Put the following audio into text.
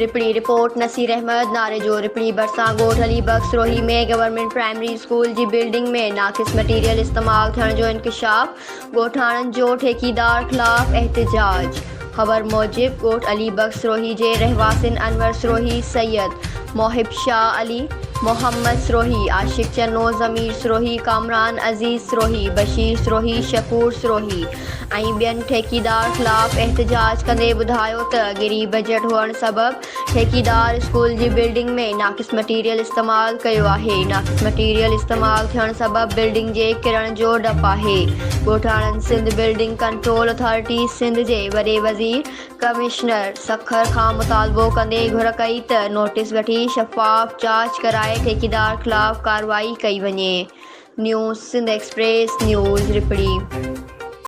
رپڙي، report, Naseer Ahmed Narejo, Rapri ڀرسان ڳوٺ Ali Bux Sarohi ۾ government primary school جي بلڊنگ ۾ ناقص مٽيريل استعمال ٿيڻ جو انڪشاف، ڳوٺاڻن جو ٺيڪيدار خلاف احتجاج، خبر موجب ڳوٺ علي بخش سروهي جي رهواسين انور سروهي، سيد محب شاهه، علي محمد سروهي، عاشق چنو، ضمير سروهي، ڪامران عزيز سروهي، بشير سروهي، شڪور سروهي ۽ ٻين ٺيڪيدار خلاف احتجاج ڪندي ٻڌايو ته ڳري بجيٽ هئڻ سبب ٺيڪيدار اسڪول جي بلڊنگ ۾ ناقص مٽيريل استعمال ڪيو آهي، ناقص مٽيريل استعمال ٿيڻ سبب بلڊنگ جي ڪرڻ جو ڊپ آهي، ڳوٺاڻن Sindh building control authority Sindh جي وڏي وزير ڪمشنر سکر کان مطالبو ڪندي گهر ڪئي ته نوٽيس وٺي شفاف جاچ ڪرائي ٺيڪيدار خلاف ڪارروائي ڪئي وڃي، news Sindh express news Rohri.